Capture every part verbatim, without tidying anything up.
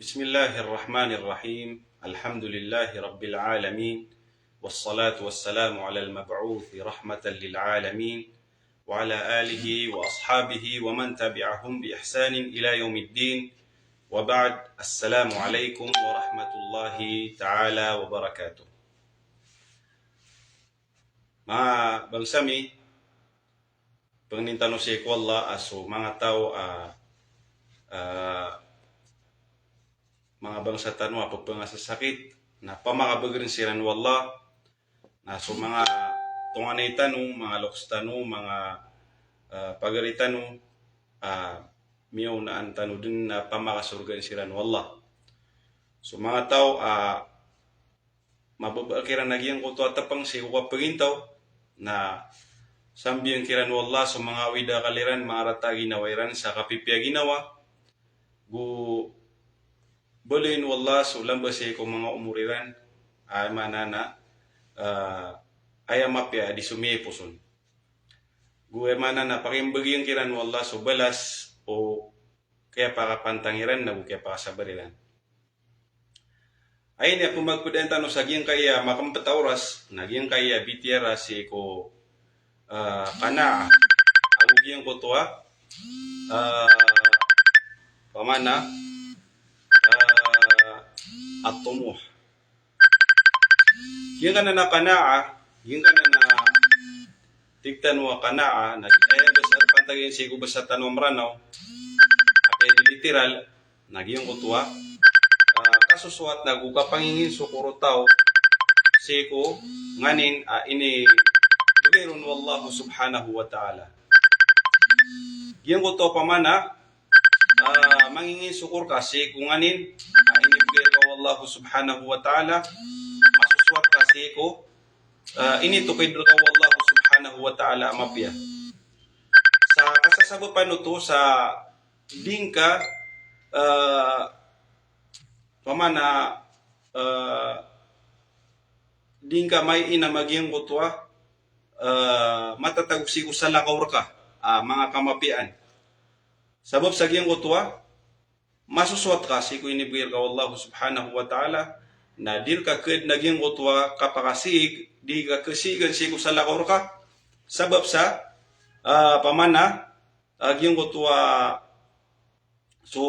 بسم الله الرحمن الرحيم. الحمد لله رب العالمين. والصلاة والسلام على المبعوث رحمة للعالمين. وعلى آله وأصحابه ومن تبعهم بإحسان إلى يوم الدين. وبعد. السلام عليكم ورحمة الله تعالى وبركاته. Manga bangsa mi, pangnin tano sii ko Allah a so manga taw a, a, manga bangsa tano a pphangasa sakit, na pamakabagr siran o Allah, na so manga tonganay tano, manga loks tano, manga, a, pagari tano, a, miyaonaan tano dn na pamakasorgaan siran o Allah. So manga taw a mababa kiran a giyangkoto a tpng sii ko kapagintaw, na sambiyan kiran o Allah so manga awid a akal iran, manga rata a ginawa iran sa kapipiya a ginawa, go baloyin o Allah so lamba sii ko manga omor iran, a, aya maana na, a, aya mapiya a di so miyaipos on. Go aya maana na pakimbgan kiran o Allah so balas o kiyapakapantang iran na go kiyapakasabar iran. Aya ini a pmagpdaan tano sa giyangkaya makmpt a oras, na giyangkaya bitiyara sii ko, a, qanaah. Ago giyangkoto a, a, pamana, a, at-tumuh. Giyangkanan a qanaah, giyangkanan a tig tano a qanaah, na aya basa, pantag iyan sii ko basa tano a Mranaw, a kaya di literal, na giyangkoto a, a, kasosowat na go kapanginginsokor o taw sii ko nganin a inibgay ron o Allah subhanahu wa ta'ala. Giyangkoto a pamana, a, manginginsokor ka sii ko nganin a inibgay rka o Allah subhanahu wa ta'ala, masosowat ka sii ko, a, initokid rka o Allah subhanahu wa ta'ala a mapiya. Sa kasasabapan oto sa di ngka, a, pamana, a, di ngka maiinam a giyangkoto a, a, matatago sii ko salakaw rka a manga kamapiyaan. Sabap sa giyangkoto a masosowat ka sii ko inibgay rka o Allah subhanahu wa ta'ala, na di rka khadn a giyangkoto a kapakasiig, di ka khasiigan sii ko salakaw rka. Sabap sa, a, pamana, a, giyangkoto a so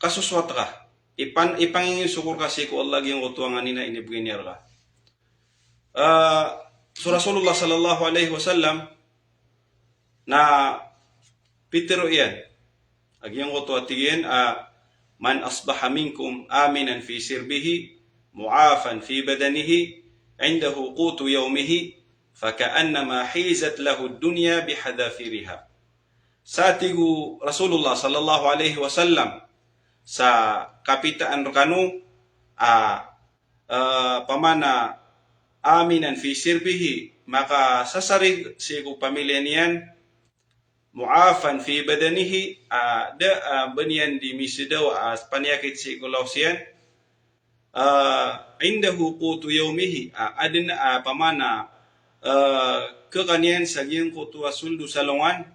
kasosowat ka, ipan-, ipanginginsokor ka sii ko Allah giyangkoto a nganin a inibgay niyan rka. A, so Rasulullah sallallahu alaihi wasallam na pitharo iyan a giyangkoto a tig iyan a, "Man asbaha minkum aminan fi sirbihi, mu'afan fi badanihi, indahu qutu yawmihi, faka'annama hizat lahu ad-dunya bihadhafiriha." Sa tig o Rasulullah sallallahu alaihi wasallam, sa kapitaan rkano a, a, pamana aminan fi sirbihi, makasasarig sii ko pamilya niyan, mu'afan fi badanihi, a, da, a, ba niyan di misdaw a paniyakit sii ko lawas iyan, a, indahu qutu yawmihi, a, adn a pamana, a, khakan iyan sa giyangkoto a sold o salongan,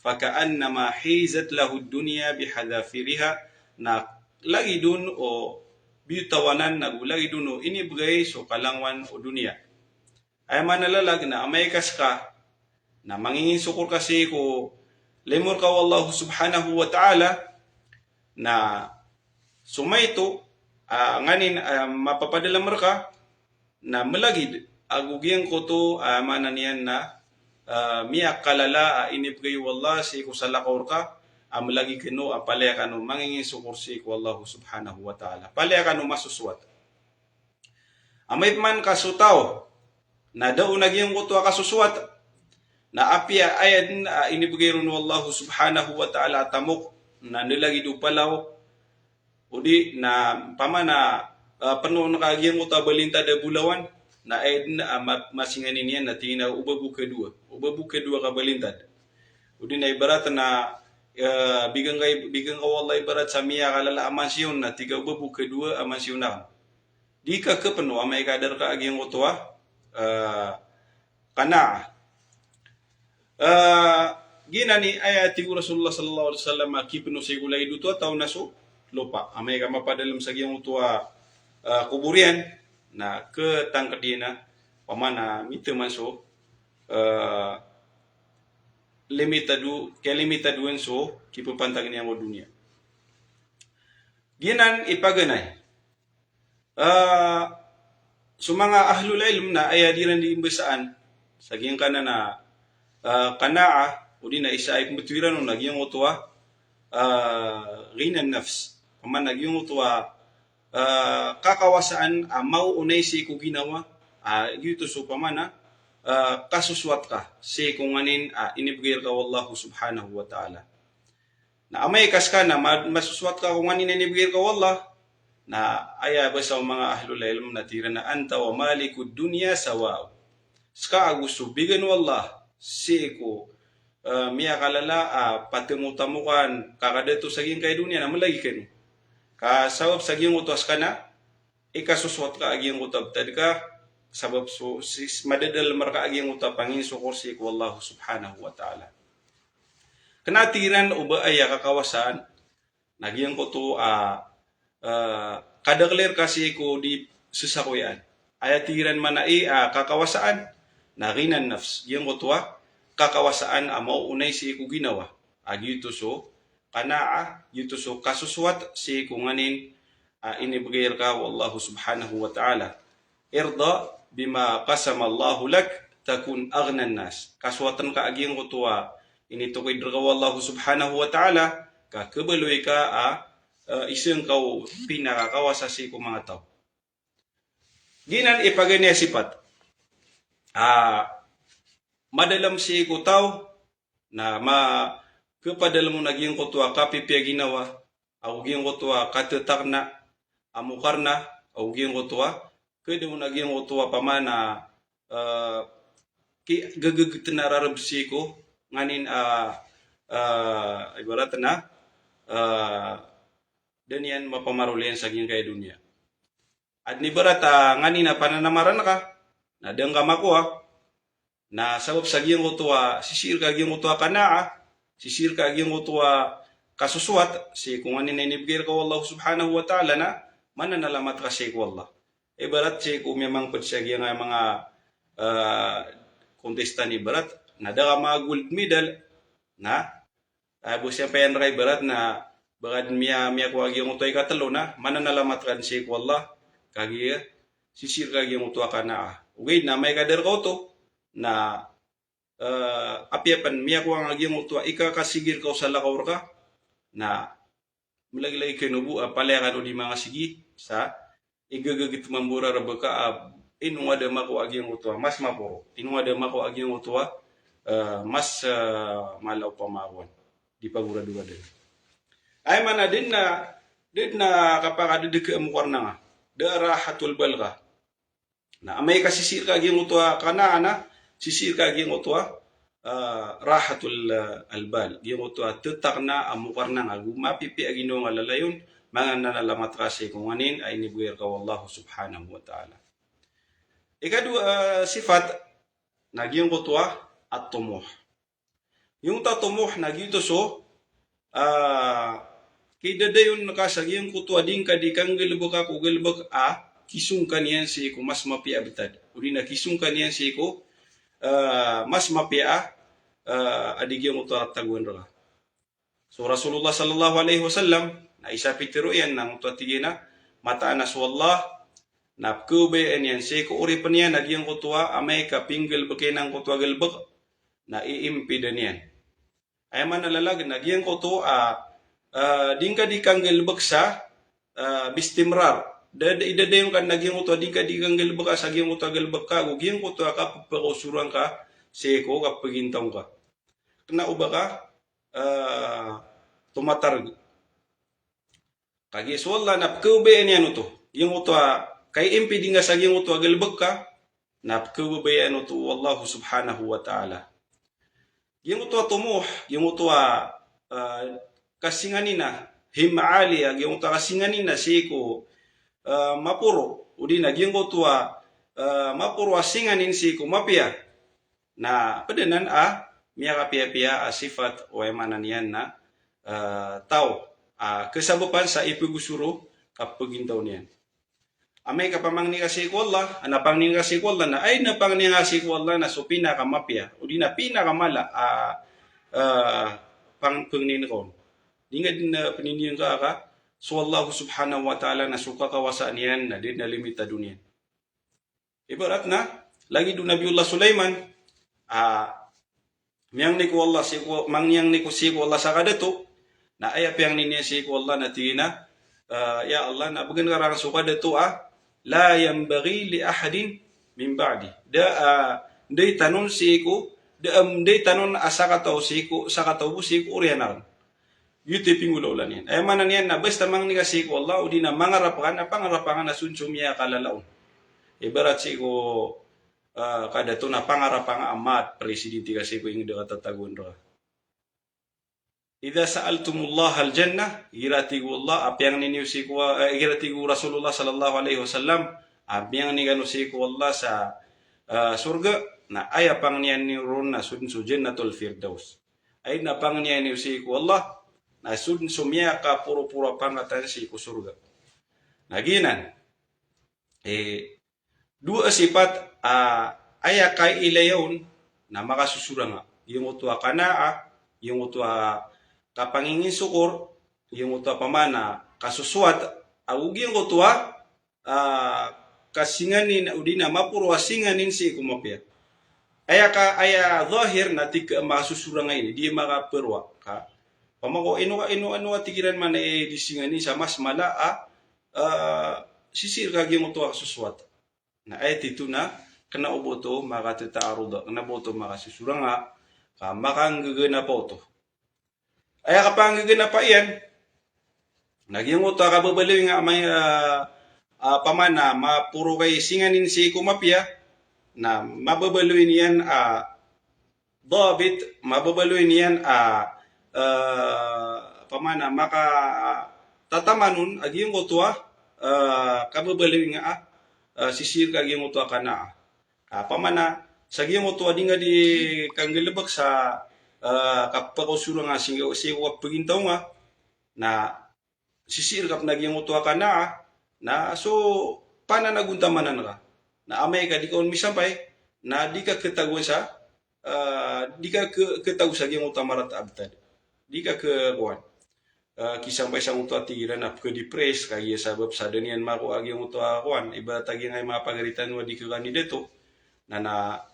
faka'annama hizat lahu ad-dunya bihadhafiriha, na lagid on o biyotawan anan, na go lagid on o inibgay so kalangowan o doniya. Aya maana lalag na amay ka ska na manginginsokor ka sii ko limo rka o Allah subhanahu wa ta'ala, na so maito a nganin a mapapadalm rka na mlagid ago giyangkoto a maana niyan na, a, miyakalala a inibgay o Allah sii ko salakaw rka, a mlagid kano a palaya kano manginginsokor sii ko Allah subhanahu wa ta'ala. Palaya kano masosowat. Amay pman ka so taw na da on a giyangkoto a kasosowat, na apiya aya dn a inibgay ron o Allah subhanahu wa ta'ala a tamok, na nda lagid o palaw, odi na pamana, a, pnoon ka giyangkoto a balintad a bolawan, na aya dn a ma-, masinganin iyan na tig iyan a o ba bo kadowa, o ba bo kadowa ka balintad. Odi na ibarat na, a, bigan ka, bigan ka o Allah ibarat sa miyakalala a mansiyon, na tig ka o ba bo kadowa a mansiyon akn. Di ka khapno amay ka da rka a giyangkoto a, a, qanaah. A, giyanan i aya tig o Rasulullah sallallahu alaihi wasallam a kipno sii ko lagid oto a taw na so lopa. Amay ka mapadalm sa giyangkoto a, ah, kobor iyan, na ketangked iyan a, opama na miteman so, ah, limitado, kiyalimitado iyan so kipepantag iyan ko doniya. Giyanan i paganay. Ah, so manga ahlul ilm na aya di iran di mbasaan sa giyangkanan a, ah, qanaah, odi na isa i pembetowi iran on na giyangkoto a, ah, ghinan nafs. Opama na giyangkoto a, ah, kakawasaan a maoonay sii ko ginawa, ah, giyoto so opama na, ah, kasosoat ka sii ko nganin, ah, inibgay rka o Allah subhanahu wa ta'ala. Na amay ka ska na ma-, masosoat ka ko nganin a inibgay rka o Allah, na aya basa o manga ahlul ilm na tig iran a, "Anta wa malikud dunya sawa." Ska ago so bigan o Allah sii ko, eh, miyakalala a patemotamokan ka kadato sa giyangkai a doniya na malagid kano. Ka sabap sa giyangkoto a ska na ikasosoat ka a giyangkoto a btad ka, sabap so, si, madadalm rka a giyangkoto a panginsokor sii ko Allah subhanahu wa ta'ala. Kena tig iran o ba aya kakawasaan, na giyangkoto a, ah, kadakl rka sii ko di sesakoyaan. Aya tig iran man a, ah, kakawasaan, na ghinan nafs. Giyangkoto a kakawasaan a maoonay sii ko ginawa. A giyoto so qanaah, giyoto so kasosoat sii ko nganin, ah, inibgay rka o Allah subhanahu wa ta'ala. Irda bima qasama Allahu lak takun aghnan nas. Kasoaten ka a giyangkoto a initokoy rka o Allah subhanahu wa ta'ala, ka kebaloy ka a, eh, isa ngka o pinakakawasa sii ko manga taw. Giyanan i paganay a sipat. Ah, madalm sii ko taw, na ma-, kepadalm on a giyangkoto a kapipiya ginawa, ago giyangkoto a katetakna a mokarna, ago giyangkoto a, keda on a giyangkoto a opama na, eh, kigegegeten a rareb sii ko nganin a, eh, ibarat na, eh, da niyan mapamaroli iyan sa giyangkai a doniya. Aden ibarat a nganin a pananamaran ka, na da ngka makowa, na sabap sa giyangkoto a, sisii rka giyangkoto a qanaah, sisii rka giyangkoto a kasosoat sii ko nganin a inibgay rka o Allah subhanahu wa ta'ala na mananalamat ka sii ko Allah. Ibarat sii ko miyamangped sa giyangkai a manga, eh, kontestan ibarat, na da ka ma gold medal, na, ah, bo siyampayan rka ibarat na ba ka den miya-, miyakowa a giyangkoto a ikatelo na mananalamat ka den sii ko Allah, kagiya sisii rka giyangkoto a qanaah. Ogaid na amay ka da rka oto, na, eh, apiya pen miyakowa nga giyangkoto a ikakasigi rka o salakaw rka, na malagilagid kano bo a palaya kano di mangasigi sa igegeged mambo rareb ka a ino nga da makowa a giyangkoto a mas maporo, ino nga da makowa a giyangkoto a, eh, mas, eh, mala o pamakowan di pagoradoradan. Aya maana den na, den na kapakadedek a mokarna nga, da rahatul bal ka. Na amay ka sisii rka giyangkoto a qanaah na, sisii rka giyangkoto a, ah, rahatul, ah, albal. Giyangkoto a tetakna a mokarna nga, ago mapipiya a ginawa nga lalayon, mananalamat ka sii ko nganin a inibgay rka o Allah subhanahu wa ta'ala. Ikadowa, ah, sipat, na giyangkoto a at-tumuh. Giyangkoto a tumuh na giyoto so, ah, kidadayon ka sa giyangkoto a di ngka di kanggalebeka ko galebek a kisong ka niyan sii ko mas mapiya a btad. Odi na kisong ka niyan sii ko, ah, mas mapiya a, ah, a di giyangkoto a tagoan rka. So Rasulullah sallallahu alaihi wasallam, na isa pitero iyan na angkoto a tig iyan a mataan a so Allah, na pkhababayaan iyan sii ko oripen iyan a giyangkoto a amay ka pinggalebek iyan angkoto a galebek, na iimpid iyan. Aya maana lalagen na giyangkoto a, ah, di ngka di kanggalebek sa, ah, bistimrar. Da, da, idadayon ka na giyangkoto a di ngka di kanggalebek sa giyangkoto a galebek ka, ago giyangkoto a kapepakaosor angka sii ko kapegintaw ngka. Kena o ba ka, ah, tomatareg. Kagiya so Allah na pkhababayaan iyan oto. Giyangkoto a kaiimpid ingka sa giyangkoto a galebek ka, na pkhababayaan oto o Allah subhanahu wa ta'ala. Giyangkoto a tumuh, giyangkoto a, ah, kasinganin a himma aliya, giyangkoto a kasinganin a sii ko, ah, maporo, odi na giyangkoto a, ah, maporo a singanin sii ko mapiya. Na ped anan a miyakapiyapiya a sipat o aya maana niyan na, eh, taw a, kasabapan sa ipagosoro ka pagintaw niyan. Amay ka pamangni ka sii ko Allah, a, na pangni ka sii ko Allah, na aya na pangni ka sii ko Allah na so pinakamapiya, odi na pinakamala a, a, pang-, pangnin ka on. Di nga dn a, pangnin ka a, ka so Allah subhanahu wa ta'ala na so kakawasaan iyan na di na limitado niyan. Ibarat na, lagid o Nabiyullah Sulaiman, a, miyangni ko Allah sii ko, mangni ko sii ko Allah sa kadato, na aya piyangni niyan sii ko Allah na tig iyan a, a, ya Allah, na bgan ka rakn so kadato a, la yanbaghi li ahadin min ba'di. Da, a, da i tanon sii ko, da, am, da i tanon a sakataw sii ko, sakataw bo sii ko oriyan akn. Giyoto i pinggolawla niyan. Aya maana niyan na basta mangni ka sii ko Allah, odi na mangarap ka, na pangarapa ngka na so dn so miyakalala on. Ibarat sii ko, a, kadato na pangarapa ngka a mat, presidente ka sii ko ingd a katatagoan rka. Idha sa'altumullahal jannah, igira tig o Allah, a piyangni niyo sii ko, a, igira tig o Rasulullah sallallahu alaihi wasallam, a piyangni kano sii ko Allah sa, a, sorga, na aya pangnian niyo ron na so dn so Jannatul Firdaus. Aya na pangnian iyo sii ko Allah, na so dn so miyakaporoporo a pangkatan sii ko sorga. Na giyanan, e, dowa a sipat a aya kailaya on na makasosoranga. Giyangkoto a qanaah, giyangkoto a kapanginginsokor, giyangkoto a pamana kasosowat, ago giyangkoto a a, kasinganin, odi na maporo a singanin sii ko mapiya. Aya ka, aya zahir na tig ka makasosoranga ini, di makaperoa ka. Pamako ino, ino, ino a tig iran mana i di singanin sa mas mala a, a, sisii rka giyangkoto a kasosowat. Na aya tito na kna o ba oto makatataarod, kna o ba oto makasosoranga, ka makanggaganapa oto. Aya kapanggaganapa iyan, na giyangkoto a kababaloy nga amay, a, a, pamana maporo kay singanin sii ko mapiya, na mababaloy niyan a dabit, mababaloy niyan a, a, pamana makatataman on a giyangkoto a, a, kababaloy nga a, a, sisii rka giyangkoto a qanaah. A, pamana, sa giyangkoto a di nga di kanggalbk sa, a, kapakasosoranga sii ko, sii ko kapagintaw nga, na sisii rka pn a giyangkoto a qanaah, na so pananagontamanan ka. Na amay ka di ka on misampay, na di ka khatagoan sa, a, di ka kh-, khatago sa giyangkoto a marata a btad. Di ka kh-, kowan. A, kisampay sangkoto a tig iran a pkha-depress, kagiya sabap sa da niyan makowa a giyangkoto a kowan, ibarat a giyangkai a manga pagari tano a di khakandidato, na, na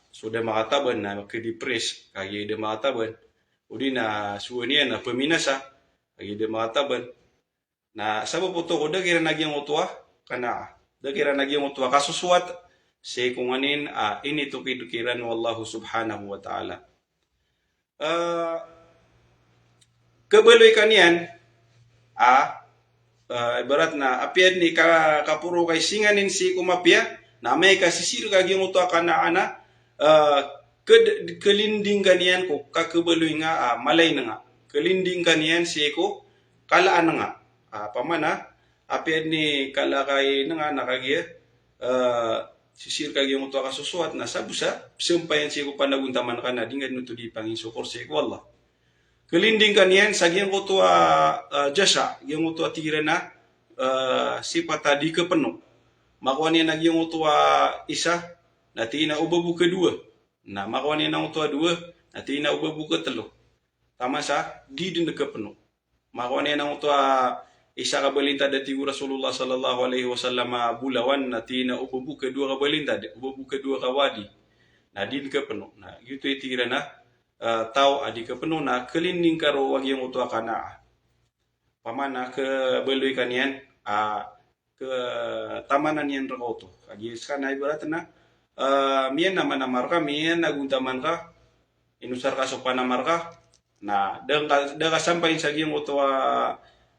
so da makataban na kha-depress, kagiya da makataban, odi na so aya niyan na pminasa, kagiya da makataban. Na sabap oto ko da kiran a giyangkoto a qanaah, da kiran a giyangkoto a kasosowat sii ko nganin a initokid kiran o Allah subhanahu wa ta'ala. A, kabaloy ka niyan a, a, ibarat na apiya dn i ka-, kaporo kay singanin sii ko mapiya, na amay ka sisii rka giyangkoto a qanaah na, a, ked-, kalinding ka niyan ko kakhabaloy nga a malaynanga. Kalinding ka niyan sii ko kalaananga. A, pamana, apiya dn i kala ka i nanga na kagiya, a, sisii rka giyangkoto a kasosowat na sabo sa pzampayan sii ko panagontaman ka na di nga dn oto di panginsokor sii ko Allah. Kalinding ka niyan sa giyangkoto a, a, jasha, giyangkoto a tig iran a, a, sipat a di khapno. Makowa niyan a giyangkoto a isa, na tig iyan a o ba bo khadowa. Na makowa niyan a giyangkoto a dowa, na tig iyan a o ba bo khatlo. Taman sa di dn khapno. Makowa niyan a giyangkoto a isa ka balintad a tig o Rasulullah sallallahu alaihi wasallam a bolawan, na tig iyan a o ba bo khadowa ka balintad, o ba bo khadowa ka wadi. Na di dn khapno. Na giyoto i tig iran a, a, taw a di khapno, na kalinding ka roo a giyangkoto a qanaah. Pamana khabaloy ka niyan a, ketamanan iyan rka oto. Kagiya ska na ibarat na, a, miyanamar-namar ka, miyanagontaman ka, inosar ka so panamar ka, na da ka, da ka sampayin sa giyangkoto a,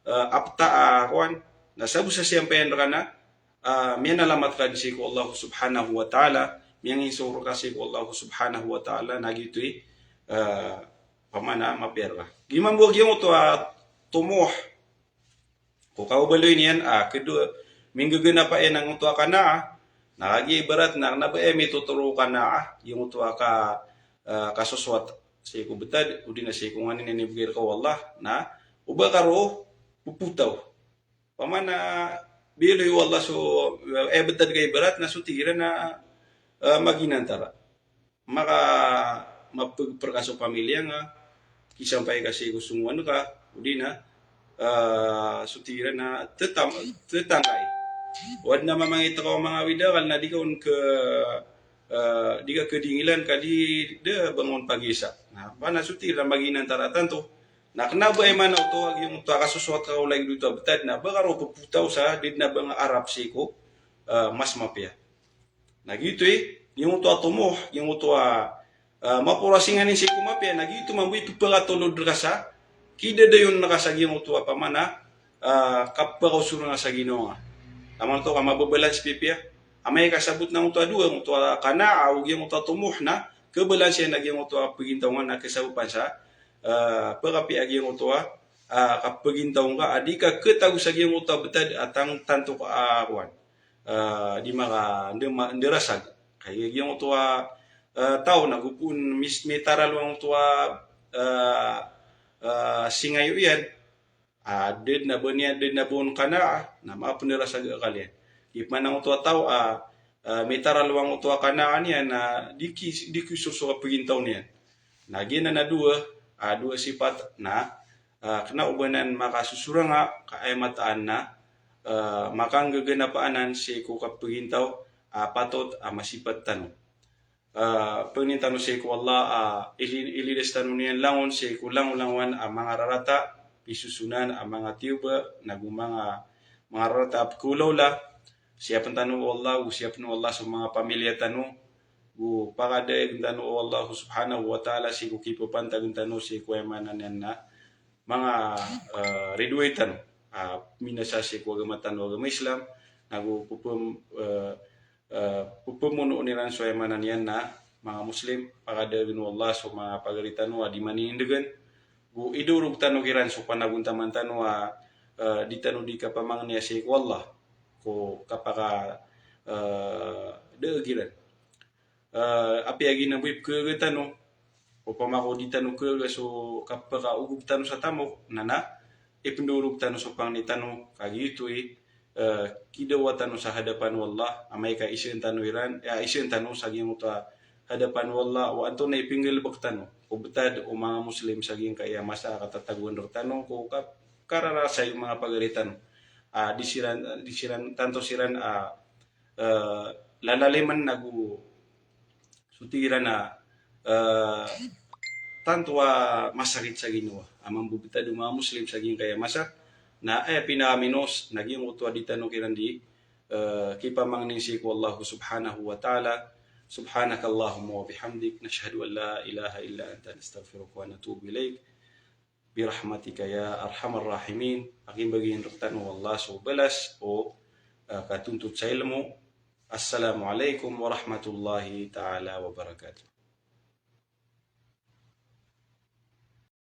a, apta a kowan, na sabo sa siyampayan rka na, a, miyanalamat ka dn sii ko Allah subhanahu wa ta'ala, miyanginsokor ka sii ko Allah subhanahu wa ta'ala, na giyoto i, a, pamana mapiya rka. Giya mambo a giyangkoto a tomoh, ko kababaloy niyan a, kedo, minggaganapa iyan angkoto a qanaah, na kagiya ibarat na kna ba aya mitotoro o qanaah, giyangkoto a ka, a, kasosowat sii ko btad, odi na sii ko nganin a inibgay rka o Allah, na o ba ka roo popotaw. Pamana, bilo iyo Allah so, eh, betad ka ibarat na so tig iran na, eh, maginantara. Maka, mapeg-, perka so pamilya nga, kisampay ka sii ko songowan ka, odi na, eh, so tig iran na tetam-, tetangkai. Wad na mamangit ka o manga awid akal na di ka on ke, eh, di ka kedingilan ka di, de bangon pagisa. Na, pamana so tig iran na maginantara tanto. Na kena ba aya maana oto a giyangkoto a kasosowat ka o lagid oto a betad na ba ka roo pepotaw sa, di na ba nga arap sii ko, eh, mas mapiya. Na giyoto i, giyangkoto a tomoh, giyangkoto a, eh, maporasing anin sii ko mapiya, na giyoto mambo i pepakatolod reka sa, kidadayon reka sa giyangkoto a pamana, eh, kapakaosoranga sa ginawa nga. Taman oto ka mababalance pipiya. Amay ka sabot na giyangkoto a dowa, giyangkoto a qana'ah, o giyangkoto a tomoh na, kebalanse na giyangkoto a pegintaw nga na kesabapan sa, eh, pekapiya giyangkoto a, ah, kapegintaw nga, a di ka ketago sa giyangkoto a betad a tang-, tanto ka, ah, kowan. Eh, di maka, nde ma-, nderasag. Kay giyangkoto a, eh, taw na gopon mis-, mitaral o giyangkoto a, eh, eh, singayo iyan. Ah, ded na ba niyan, ded na ba on qana'ah, na mapenderasag a akal iyan. Di pman giyangkoto a taw, ah, eh, mitaral o giyangkoto a qana'ah niyan, na di ki-, di kisoso a pegintaw niyan. Na giyanan a dowa, ah, dowa sipat, na, ah, kena o ba nan makasosoranga, ka aya mataan na, eh, makanggegenap anan sii ko kapegintaw, ah, patot, ah, masipat tano. Ah, pangnin tano sii ko Allah, ah, ili-, ilidas tano niyan langon sii ko langolangowan a manga rarata, pisosonan a manga tiyoba, nago manga, manga rarata a pekolawla. Siyapen tano o Allah, go siyapen o Allah so manga pamilya tano, go pakadayagen tano o Allah subhanahu wa ta'ala sii ko kipepantagen tano sii ko aya maana niyan na manga, eh, ridoay tano, ah, minasa sii ko agama tano, agama Islam, nago pepem-, eh, eh, pepemonoon iran so aya maana niyan na manga Muslim, pakadayagen o Allah so manga pagari tano a di maninindegen, go idorog tano kiran so panagontaman tano a, eh, di tano di kapamangniya sii ko Allah, ko kapaka, eh, daeg iran. Eh, apiya giyanan bo i pekegaga tano, opama ko di tano kegaga so kapakaogop tano sa tamok, na na, ipendorog tano so pangni tano, ka giyoto i, eh, kidawa tano sa hadapan o Allah, amay ka iseen tano iran, eh, iseen tano sa giyangkoto a hadapan o Allah, o antonaa i pinggalebek tano ko betad o manga Muslim sa giyangkaya masa a katatagoan rektano, ko ka-, kararasay o manga pagari tano. Ah, di siran, di siran, tanto siran, ah, eh, lalalimen ago so tig iran a, eh, tanto a masakit sa ginawa a mambo betad o manga Muslim sa giyangkaya masa, na aya pinakaminos na giyangkoto a di tano kiran di, eh, kipamangnin sii ko Allah subhanahu wa ta'ala. Subhanakallahumma wa bihamdik, nashhadu an la ilaha illa anta, nastaghfiruka wa natubu ilaik. Birahmatika ya arhamar rahimin. Akin bagian rektano o Allah so balas o, eh, katontot sa ilmo. Assalamu alaikum warahmatullahi ta'ala wabarakatuh.